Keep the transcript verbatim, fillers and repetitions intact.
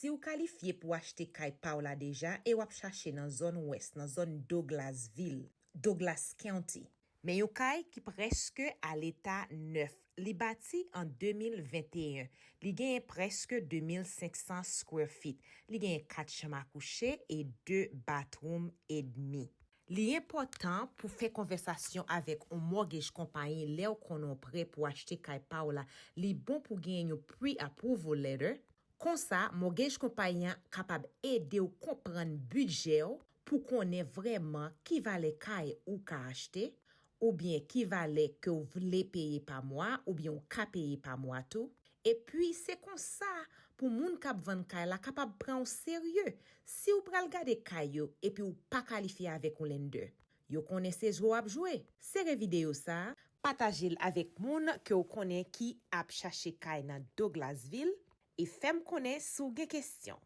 Si w kalifye pou achte kay pa w la deja e w ap chache nan zòn wès, nan zòn Douglasville, Douglas County, men yon kay ki prèske a leta nèf. Li bati an de mil venteyen. Li genyen prèske de mil senk san square feet. Li genyen kat chanm a kouche e de bathroom edmi. Li enpòtan pou fè konvèsasyon avèk yon mortgage konpayi lè w konnen w prè pou achte kay pa w la. Li bon pou genyen yon pre-approval letter. Konsa, mortgage konpayi an kapab ede w konprann bidjè w pou konnen vrèman ki valè kay ou ka achte, oubyen ki valè ke w vle peye pa mwa, oubyen w ka peye pa mwa tou. Epi, se konsa pou moun k ap vann kay la kapab pran w serye. Si w pral gade kay yo epi w pa kalifye avèk yon lender, yo konnen se jwe w ap jwe. Sere videyo sa a, pataje l avèk moun ke w konnen ki ap chache kay nan Douglasville, e fè m konnen si w gen kesyon.